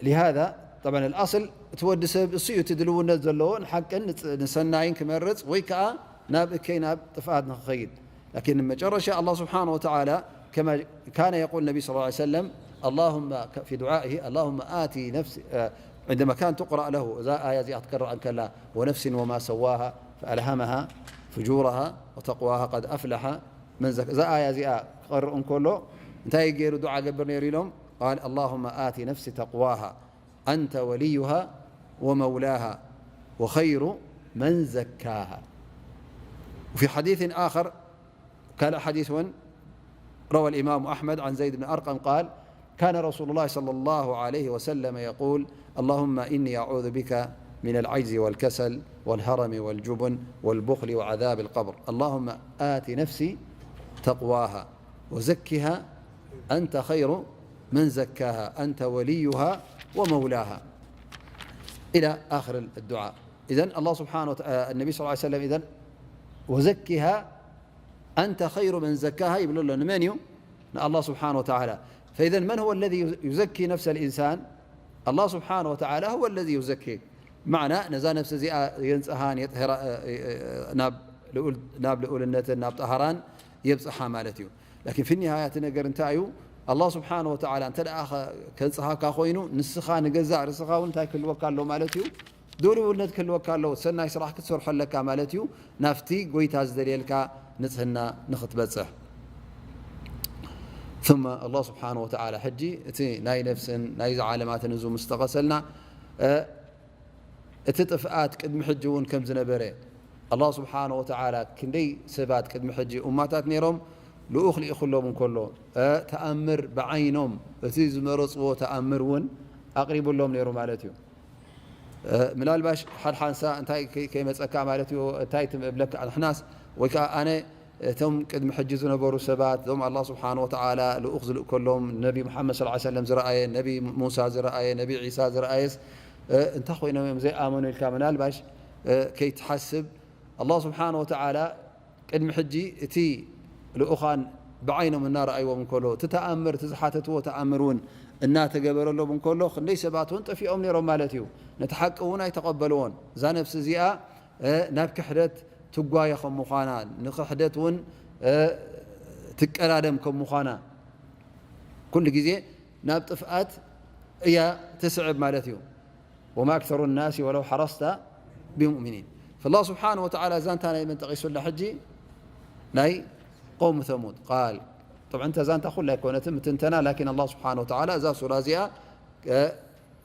لهذا، طبعا الأصل እቲ ወዲ ሰብ እሱ እዩ እቲ ድልውነት ዘለዎ ንሓቅን ንጽ-፣ ንሰናይን ክመርጽ ወይ ከኣ ናብ እከይ ናብ ጥፍኣት ንኽኸይድ። لكن መጨረሻ ኣላህ ስብሓነ ወተዓላ كما كان يقول النبي صلى الله عليه وسلم، اللهم ك-، في دعائه، اللهم آت نفسي، እ፣ عندما كان تقرأ له እዛ ኣያ እዚኣ ክትቀረእ እንከላ، ونفس وما سواها فألهمها فجورها وتقواها قد أفلح من زك-، እዛ ኣያ እዚኣ ክቐርእ እንከሎ እንታይ ገይሩ ዱዓ ገብር ነይሩ ኢሎም? قال اللهم آت نفسي تقواها أنت وليها ومولاها وخير من زكاها. وفي حديث آخر، ካልእ ሓዲስ እውን روى الإمام أحمد عن زيد بن أرقم قال: كان رسول الله صلى الله عليه وسلم يقول: اللهم إني أعوذ بك من العجز والكسل والهرم والجبن والبخل وعذاب القبر. اللهم آت نفسي تقواها وزكها أنت خير من زكاها أنت وليها ومولاها، إلى آخر الدعاء. إذن الله سبحانه وتعالى، النبي صلى الله عليه وسلم، إذن وزكها أنت خير من زكاها ይብሎ ኣሎ። ንመን እዩ? ንኣላህ ስብሓነ ወተዓላ። فإذا من هو الذي يزكي نفس الإنسان؟ الله سبحانه وتعالى هو الذي يزكي. ማዕና ነዛ ነፍሲ እዚኣ የንጽሃን የጥህራ፣ እ፣ እ፣ ናብ ልኡል-፣ ናብ ልኡልነትን ናብ ጠሃራን የብጽሓ ማለት እዩ። ላኪን ፊ ኒሃያ እቲ ነገር እንታይ እዩ? ኣላህ ስብሓነ ወተዓላ እንተ ደኣ ከ-፣ ከንጽሃካ ኮይኑ፣ ንስኻ ንገዛእ ርእስኻ እውን እንታይ ክህልወካ ኣሎ ማለት እዩ? ድልውነት ክህልወካ ኣለዎ። ሰናይ ስራሕ ክትሰርሖ ኣለካ ማለት እዩ፣ ናብቲ ጎይታ ዝደልየልካ ንጽህና ንኽትበጽሕ። ثم ኣላህ ስብሓነ ወተዓላ ሕጂ እቲ ናይ ነፍስን ናይዚ ዓለማትን እዙ ምስ ጠቐሰልና፣ እ፣ እቲ ጥፍኣት ቅድሚ ሕጂ እውን ከም ዝነበረ፣ ኣላህ ስብሓነ ወተዓላ ክንደይ ሰባት ቅድሚ ሕጂ ኡማታት ነይሮም፣ ልኡኽ ልኢኹሎም እንከሎ፣ እ፣ ተኣምር ብዓይኖም፣ እቲ ዝመረጽዎ ተኣምር እውን ኣቕሪቡሎም ነይሩ ማለት እዩ። እ፣ ምናልባሽ ሓድሓንሳ እንታይ ከይ-፣ ከይመጸካ ማለት እዩ፣ እንታይ ትም-፣ እብለካ፣ ንሕናስ ወይ ከኣ ኣነ እቶም ቅድሚ ሕጂ ዝነበሩ ሰባት፣ እዞም ኣላህ ስብሓነ ወተዓላ ልኡኽ ዝልእከሎም፣ ነቢ ሙሓመድ ሰለላሁ ዐለይሂ ወሰለም ዝረኣየ፣ ነቢ ሙሳ ዝረኣየ፣ ነቢ ዒሳ ዝረኣየስ፣ እ፣ እንታይ ኮይኖም እዮም ዘይኣመኑ ኢልካ ምናልባሽ፣ እ፣ ከይትሓስብ፣ ኣላህ ስብሓነ ወተዓላ ቅድሚ ሕጂ እቲ ልኡኻን ብዓይኖም እናረኣይዎም እንከሎ፣ እቲ ተኣምር፣ እቲ ዝሓተትዎ ተኣምር እውን እናተገበረሎም እንከሎ፣ ክንደይ ሰባት እውን ጠፊኦም ነይሮም ማለት እዩ። ነቲ ሓቂ እውን ኣይተቐበልዎን። እዛ ነፍሲ እዚኣ፣ እ፣ ናብ ክሕደት ትጓየ ከም ምዃና፣ ንክሕደት እውን፣ እ፣ ትቀዳደም ከም ምዃና፣ ኩሉ ግዜ ናብ ጥፍኣት እያ ትስዕብ ማለት እዩ። وما أكثر الناس ولو حرصت بمؤمنين. فالله سبحانه وتعالى ዛንታ ናይ መን ጠቒሱላ ሕጂ? ናይ قوم ثمود قال. طبعا እታ ዛንታ ኩላ ኣይኮነትን ምትንተና፣ ላኪን ኣላህ ስብሓነ ወተዓላ እዛ ሱራ እዚኣ፣ እ፣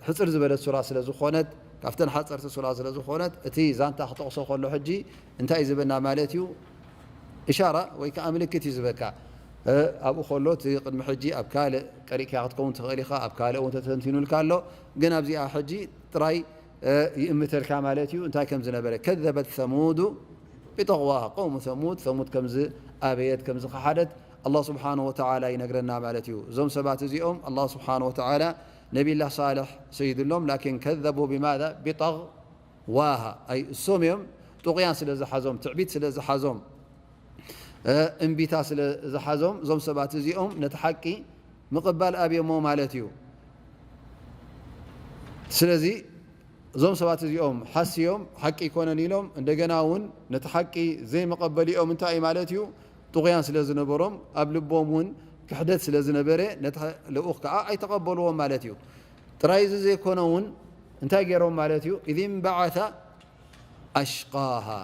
ሕፅር ዝበለት ሱራ ስለ ዝኾነት፣ ካብተን ሓፀርቲ ሱራ ስለ ዝኾነት፣ እቲ ዛንታ ክጠቕሶ ከሎ ሕጂ እንታይ እዩ ዝበና ማለት እዩ? ኢሻራ ወይ ከዓ ምልክት እዩ ዝበካ። እ፣ ኣብኡ ከሎ እቲ ቅድሚ ሕጂ ኣብ ካልእ ቀሪእካ ክትከውን ትኽእል ኢኻ፣ ኣብ ካልእ እውን ተተንቲኑልካ ኣሎ። ግን ኣብዚኣ ሕጂ ጥራይ፣ እ፣ ይእምተልካ ማለት እዩ እንታይ ከም ዝነበረ። كذبت ثمود بطغواها. قوم ثمود፣ ثمود ከም ዝኣበየት፣ ከም ዝኸሓደት ኣላህ ስብሓነ ወተዓላ ይነግረና ማለት እዩ። እዞም ሰባት እዚኦም ኣላህ ስብሓነ ወተዓላ ነቢላ ሳልሕ ሰይድሎም፣ ላኪን كذبوا بماذا؟ بطغواها። ኣይ እሶም እዮም ጥቑያን ስለ ዝሓዞም፣ ትዕቢት ስለ ዝሓዞም፣ እ፣ እምቢታ ስለ ዝሓዞም፣ እዞም ሰባት እዚኦም ነቲ ሓቂ ምቕባል ኣብዮሞ ማለት እዩ። ስለዚ እዞም ሰባት እዚኦም ሓስዮም ሓቂ ኣይኮነን ኢሎም፣ እንደገና እውን ነቲ ሓቂ ዘይመቐበሊኦም እንታይ እዩ ማለት እዩ? ጥቑያን ስለ ዝነበሮም፣ ኣብ ልቦም እውን ክሕደት ስለ ዝነበረ፣ ነቲ ልኡኽ ከዓ ኣይተቐበልዎም ማለት እዩ። ጥራይ እዚ ዘይኮነ እውን እንታይ ገይሮም ማለት እዩ? إذ انبعث أشقاها،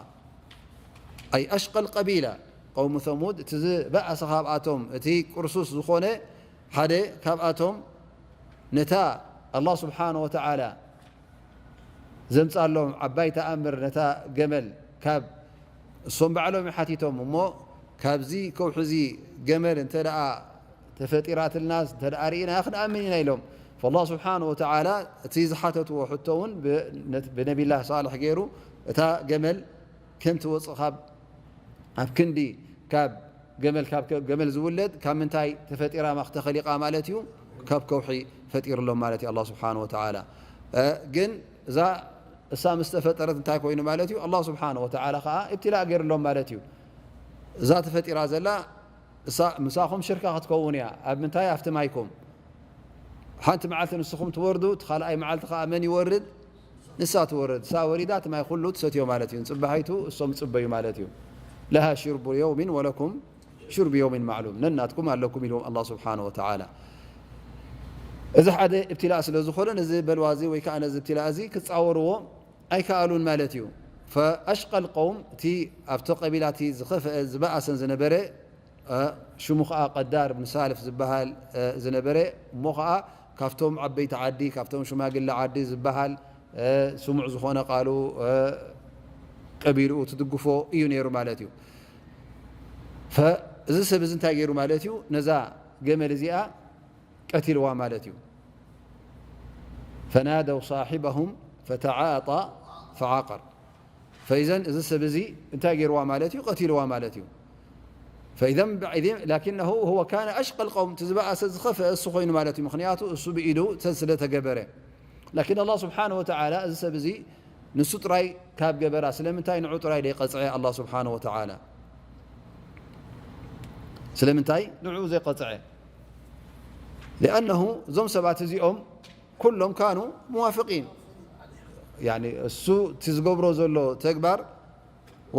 أي أشقى القبيلة. قوم ثمود፣ እቲ ዝበኣሰ ካብኣቶም፣ እቲ ቅርሱስ ዝኾነ ሓደ ካብኣቶም፣ ነታ ኣላህ ስብሓነ ወተዓላ ዘምጻሎም ዓባይ ተኣምር ነታ ገመል ካብ እሶም ባዕሎም ይሓቲቶም እሞ ካብዚ ከውሒ እዚ ገመል እንተ ደኣ ተፈጢራትልናስ እንተ ደኣ ርኢናያ ክንኣምን ኢና ኢሎም። ፈላህ ስብሓን ወተዓላ እቲ ዝሓተትዎ ሕቶ እውን ብነቢላህ ሳልሕ ገይሩ እታ ገመል ከም ትወፅእ ካብ ኣብ ክንዲ ካብ ገመል ካብ ገመል ዝውለድ ካብ ምንታይ ተፈጢራ ማኽ ተኸሊቓ ማለት እዩ? ካብ ከውሒ ፈጢርሎም ማለት እዩ ኣላህ ስብሓን ወተዓላ። ግን እዛ እሳ ምስ ተፈጠረት እንታይ ኮይኑ ማለት እዩ? ኣላህ ስብሓን ወተዓላ ከዓ ኢብትላእ ገይርሎም ማለት እዩ። እዛ ተፈጢራ ዘላ እሳ ምሳኹም ሽርካ ክትከውን እያ። ኣብ ምንታይ? ኣብቲ ማይኩም። ሓንቲ መዓልቲ ንስኹም ትወርዱ፣ እቲ ካልኣይ መዓልቲ ከዓ መን ይወርድ? ንሳ ትወርድ። እሳ ወሪዳ እቲ ማይ ኩሉ ትሰትዮ ማለት እዩ። ንፅባሒቱ እሶም ይፅበዩ ማለት እዩ። ለሃ ሽርቡ የውሚን ወለኩም ሽርቡ የውሚን ማዕሉም። ነናትኩም ኣለኩም ኢልዎም ኣላህ ስብሓን ወተዓላ። እዚ ሓደ እብትላእ ስለ ዝኾነ ነዚ በልዋ እዚ ወይ ከዓ ነዚ እብትላእ እዚ ክፃወርዎ ኣይከኣሉን ማለት እዩ። ፈኣሽቀል ቀውም፣ እቲ ኣብቲ ቀቢላ እቲ ዝኸፍአ ዝበኣሰን ዝነበረ ሽሙ ኸዓ ቀዳር ብን ሳልፍ ዝበሃል ዝነበረ እሞ ኸዓ ካብቶም ዓበይቲ ዓዲ ካብቶም ሽማግለ ዓዲ ዝበሃል ስሙዕ ዝኾነ ቃሉ ቀቢልኡ ትድግፎ እዩ ነይሩ ማለት እዩ። እዚ ሰብ እዚ እንታይ ገይሩ ማለት እዩ? ነዛ ገመል እዚኣ ቀቲልዋ ማለት እዩ። ፈናደው ሳሒበሁም ፈተዓጣ ፈዓቀር። ፈኢዘን እዚ ሰብ እዚ እንታይ ገይርዋ ማለት እዩ? ቀቲልዋ ማለት እዩ። ፈኢዘን ብዕዲም ላኪነሁ ሁወ ካነ ኣሽቀል ቀውም፣ እቲ ዝበኣሰ ዝኸፍአ እሱ ኮይኑ ማለት እዩ። ምኽንያቱ እሱ ብኢዱ ተን ስለ ተገበረ። ላኪን ኣላህ ስብሓነ ወተዓላ እዚ ሰብ እዚ ንሱ ጥራይ ካብ ገበራ ስለምንታይ ንዑ ጥራይ ደይቀፅዐ ኣላህ ስብሓነ ወተዓላ? ስለምንታይ ንዑ ዘይቀፅዐ? ሊኣነሁ እዞም ሰባት እዚኦም ኩሎም ካኑ ሙዋፍቂን። ያኒ እሱ እቲ ዝገብሮ ዘሎ ተግባር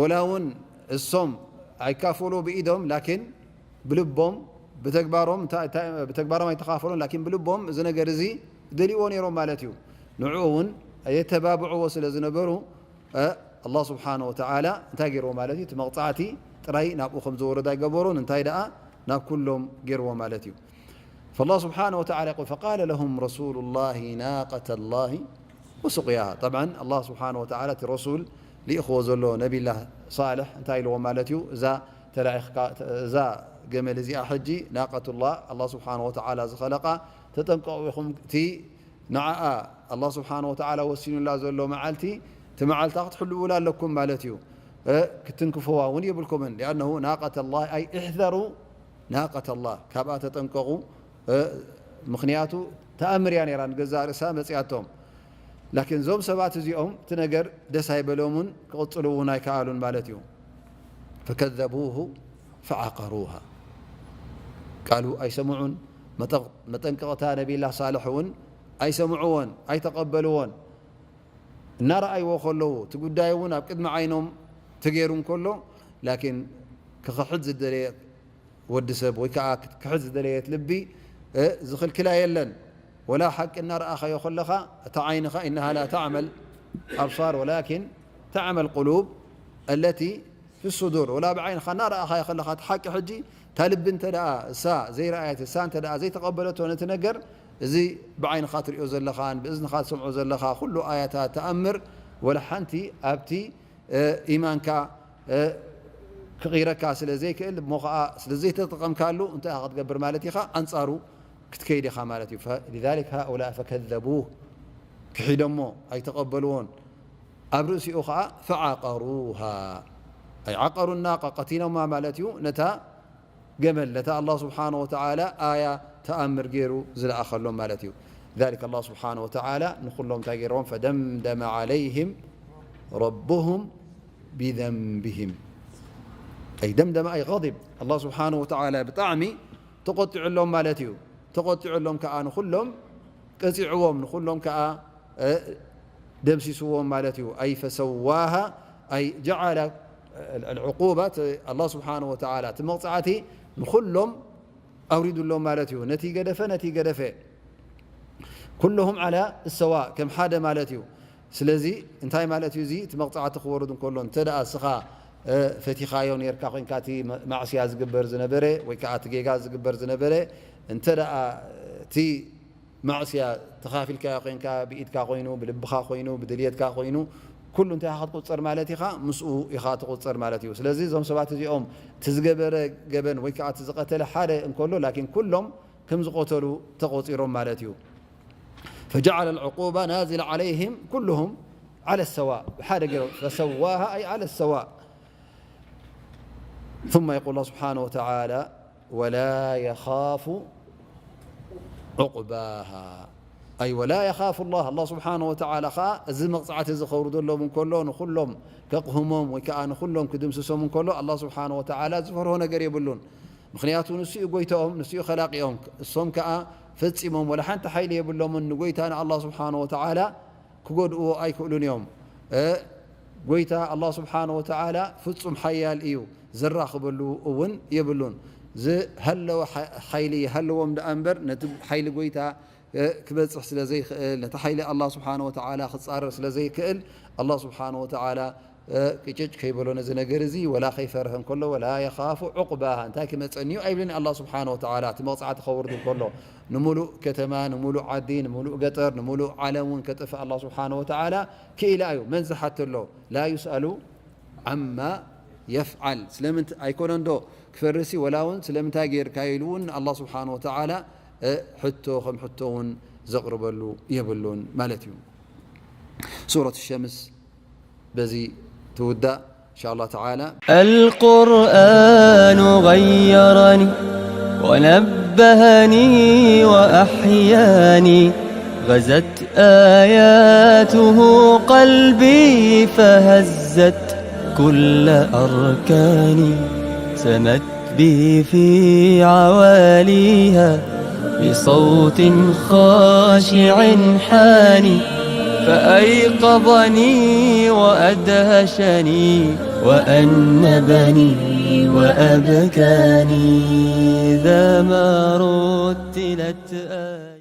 ወላ እውን እሶም ኣይካፈሉ ብኢዶም ላኪን ብልቦም ብተግባሮም ብተግባሮም ኣይተኻፈሉን ላኪን ብልቦም እዚ ነገር እዚ ደልዎ ነይሮም ማለት እዩ። ንዑ እውን የተባብዕዎ ስለ ዝነበሩ ኣላህ ስብሓነ ወተዓላ እንታይ ገይርዎ ማለት እዩ? እቲ መቕፃዕቲ ጥራይ ናብኡ ከም ዝወረድ ኣይገበሩን እንታይ ደኣ ናብ ኩሎም ገይርዎ ማለት እዩ። فالله سبحانه وتعالى يقول فقال لهم رسول الله ناقة الله وسقياها. طبعا الله سبحانه وتعالى እቲ ረሱል ልኢኽዎ ዘሎ ነቢላህ ሳልሕ እንታይ ኢልዎ ማለት እዩ? እዛ ተላኢኽካ እዛ ገመል እዚኣ ሕጂ ናቀቱላህ ኣላህ ስብሓነ ወተዓላ ዝኸለቃ ተጠንቀቑ ኢኹም እቲ ንዓኣ ኣላህ ስብሓነ ወተዓላ ወሲኑላ ዘሎ መዓልቲ እቲ መዓልታ ክትሕልውላ ኣለኩም ማለት እዩ። ክትንክፍዋ እውን የብልኩምን። ሊኣነሁ ናቀተላህ ኣይ እሕዘሩ ናቀተላህ ካብኣ ተጠንቀቑ። ምኽንያቱ ተኣምር እያ ነይራ ንገዛእ ርእሳ መፅያቶም። ላኪን እዞም ሰባት እዚኦም እቲ ነገር ደስ ኣይበሎምን ክቕፅሉ እውን ኣይከኣሉን ማለት እዩ። ፈከዘቡሁ ፈዓቀሩሃ ቃሉ ኣይሰምዑን። መጠንቀቕታ ነቢላ ሳልሕ እውን ኣይሰምዕዎን ኣይተቐበልዎን። እናረኣይዎ ከለዉ እቲ ጉዳይ እውን ኣብ ቅድሚ ዓይኖም ተገይሩ እንከሎ ላኪን ክኽሕድ ዝደለየ ወዲ ሰብ ወይ ከዓ ክትክሕድ ዝደለየት ልቢ ዝኽልክላ የለን። ወላ ሓቂ እናረኣኻዮ ከለኻ እታ ዓይንኻ إنها لا تعمى الأبصار ولكن تعمى القلوب التي في الصدور። ወላ ብዓይንኻ እናረኣኻዮ ከለኻ እቲ ሓቂ ሕጂ እታ ልቢ እንተ ደኣ እሳ ዘይረኣየት እሳ እንተ ደኣ ዘይተቐበለቶ ነቲ ነገር እዚ ብዓይንኻ ትሪኦ ዘለኻን ብእዝንኻ ትሰምዖ ዘለኻ ኩሉ ኣያታት ተኣምር ወላ ሓንቲ ኣብቲ ኢማንካ ክቒረካ ስለ ዘይክእል እሞ ኸዓ ስለ ዘይተጠቐምካሉ እንታይ ኢኻ ክትገብር ማለት ኢኻ? ኣንጻሩ ክትከይድ ኢኻ ማለት እዩ። فلذلك هؤلاء فكذبوه ክሒዶሞ ኣይተቐበልዎን። ኣብ ርእሲኡ ኸዓ فعقروها أي عقروا الناقة ቀቲሎማ ማለት እዩ ነታ ገመል ነታ ኣላህ ስብሓነ ወተዓላ ኣያ ተኣምር ገይሩ ዝለኣኸሎም ማለት እዩ። ذلك ኣላህ ስብሓነ ወተዓላ ንኹሎም እንታይ ገይርዎም? فدمدم عليهم ربهم بذنبهم أي دمدم أي غضب ኣላህ ስብሓነ ወተዓላ ብጣዕሚ ተቆጢዑሎም ማለት እዩ። ተቆጢዑሎም ከዓ ንኹሎም ቀፂዕዎም ንኹሎም ከዓ ደምሲስዎም ማለት እዩ። أي فسواها أي جعل العقوبة ኣላህ ስብሓነ ወተዓላ እቲ መቕፃዕቲ ንኹሎም ኣውሪዱሎም ማለት እዩ። ነቲ ገደፈ ነቲ ገደፈ ኩለሁም على السواء ከም ሓደ ማለት እዩ። ስለዚ እንታይ ማለት እዩ እዚ እቲ መቕፃዕቲ ክወርድ እንከሎ እንተ ደኣ እስኻ ፈቲኻዮ ነርካ ኮይንካ እቲ ማዕስያ ዝግበር ዝነበረ ወይ ከዓ እቲ ጌጋ ዝግበር ዝነበረ እንተ ደኣ እቲ ማዕስያ ተኻፊልካዮ ኮይንካ፣ ብኢድካ ኮይኑ፣ ብልብኻ ኮይኑ፣ ብድልየትካ ኮይኑ፣ ኩሉ እንታይ ኢኻ ክትቁጸር ማለት ኢኻ? ምስኡ ኢኻ ትቁጸር ማለት እዩ። ስለዚ እዞም ሰባት እዚኦም እቲ ዝገበረ ገበን ወይ ከዓ እቲ ዝቐተለ ሓደ እንከሎ፣ ላኪን ኩሎም ከም ዝቐተሉ ተቖጺሮም ማለት እዩ። فجعل العقوبة نازلة عليهم كلهم على السواء، ብሓደ ገይሮም፣ فسواها أي على السواء. ثم يقول الله سبحانه وتعالى: ولا يخاف عقباها، أي ولا يخاف الله. ኣላህ ስብሓነ ወተዓላ ኸዓ እዚ መቕጻዕቲ እዚ ኸውርደሎም እንከሎ፣ ንኹሎም ከቕህሞም ወይ ከዓ ንኹሎም ክድምስሶም እንከሎ፣ ኣላህ ስብሓነ ወተዓላ ዝፈርሆ ነገር የብሉን። ምኽንያቱ ንሱ እዩ ጎይታኦም፣ ንሱ እዩ ኸላቂኦም። እሶም ከዓ ፈጺሞም ወላ ሓንቲ ሓይሊ የብሎምን። ንጎይታ ንኣላህ ስብሓነ ወተዓላ ክጎድእዎ ኣይክእሉን እዮም። እ፣ ጎይታ ኣላህ ስብሓነ ወተዓላ ፍጹም ሓያል እዩ፣ ዘራኽበሉ እውን የብሉን። ዝሃለወ ሓ-፣ ሓይሊ ይሃለዎም ደኣ እምበር፣ ነቲ ሓይሊ ጎይታ፣ እ፣ ክበጽሕ ስለ ዘይክእል፣ ነቲ ሓይሊ ኣላህ ስብሓነ ወተዓላ ክጻረር ስለ ዘይክእል፣ ኣላህ ስብሓነ ወተዓላ፣ እ፣ ቅጭጭ ከይበሎ ነዚ ነገር እዚ፣ ወላ ከይፈርሀ እንከሎ፣ ወላ የኻፉ ዑቅባሃ፣ እንታይ ክመጸኒ እዩ ኣይብልን ኣላህ ስብሓነ ወተዓላ። እቲ መቕጻዕቲ ከውርድ እንከሎ፣ ንምሉእ ከተማ፣ ንምሉእ ዓዲ፣ ንምሉእ ገጠር፣ ንምሉእ ዓለም እውን ከጥፍእ ኣላህ ስብሓነ ወተዓላ ክኢላ እዩ። መን ዝሓቶ ኣሎ? ላ ዩስኣሉ ዓማ የፍዓል። ስለምንት-፣ ኣይኮነን ዶ ክፈርሲ፣ ወላ እውን ስለምንታይ ጌርካ ኢሉ እውን ንኣላህ ስብሓነ ወተዓላ፣ እ፣ ሕቶ ከም ሕቶ እውን ዘቕርበሉ የብሉን ማለት እዩ። ሱረት ሸምስ በዚ ትውዳእ፣ ኢንሻ ኣላህ ተዓላ። القرآن غيرني ونبهني وأحياني، غزت آياته قلبي فهزت كل أركاني، سمت به في عواليها بصوت خاشع حاني، فأيقظني وأدهشني وأنبني وأبكاني، إذا ما رتلت